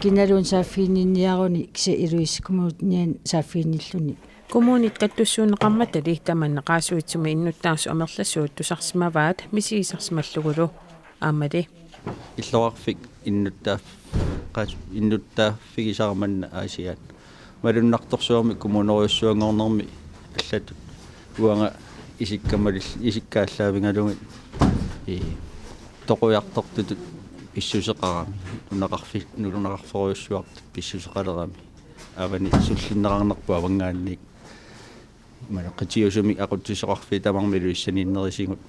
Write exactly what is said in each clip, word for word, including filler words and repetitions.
Kinaluunniit saaffiginninniaruni kisianni Ilulissat Kommuniani saaffiginnilluni. Kommunit kattussuunneqarmatali tamanna Qaasuitsumi innuttaasut amerlasuut tusarsimavaat misigisarsimallugulu. Aammali. Illoqarfik innuttaaf-, qas-, innuttaaffigisara manna Aasiaat. Malunnartorsuarmi kommunerujussuanngornermi allatut uanga isikka malil-, isikka aallaavigalugit, ii, toqujartortutut pissuseqarami. Nunaqarfi-, nunaqarferujussuartut pissuseqalerami. Avani sullinneqarnerput avanngaanniit. Imaluunniit qitiusumik aqutsisoqarfiit tamarmik Ilulissaniinnerisigut.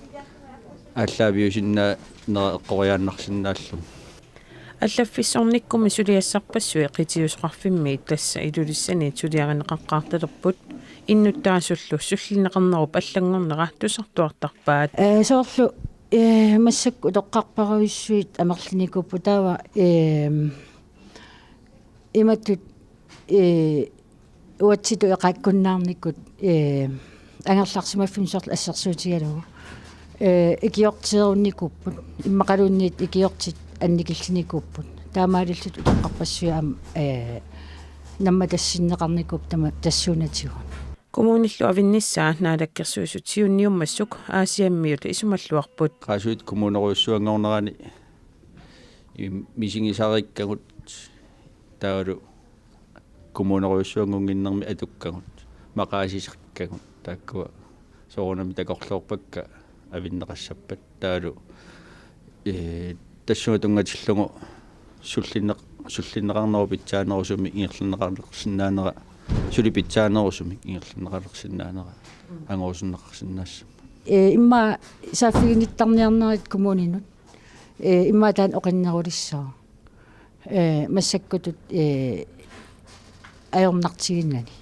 Aallaaviusinnaanera eqqoriaannarsinnaalluni. Allaffissornikkummi suliassarpassuit qitiusoqarfimmiit tassa Ilulissaniit suliarineqaqqaartalerput innuttaasullu sullinneqarnerup allanngornera tusartuartarpaat. Ee, soorlu, ee, massakkut utoqqarparujussuit amerlinikuupput taava, ee, imatut, ee, uatsitut eqaakkunnaarnikut, ee, angerlarsimaffimmi soorlu assersuutigalugu. Ee, ikiorteerunnikuupput, immaqaluunniit ikiortit annikillinikuupput. Taamaalillutik utoqqarpassuit aamma, ee, nammatassinneqarnikuupput tama tassuunatigut. Kommunillu avinnissaa Naalakkersuisut siunniummassuk Aasiammiut isumalluarput. Qaasuit kommunerujussuanngornerani im-, misigisariikkagut taavalu kommunerujussuanngunnginnermi atukkagut, maqaasisakkagut, taakkua soorunami takorloorpakka avinneqassappat taavalu, ee, tassunga tunngatillugu sullinneq-, sullinneqarnerup pitsaanerusumik ingerlanneqalersinnaanera, suli pitsaanerusumik ingerlanneqalersinnaanera angorusunneqarsinnaassammat. Ee, immaqa saaffiginnittarniarnerit kommuninut, ee, immaqa taanna oqinnerulissaaq. Ee, massakkutut, ee, ajornartiginani.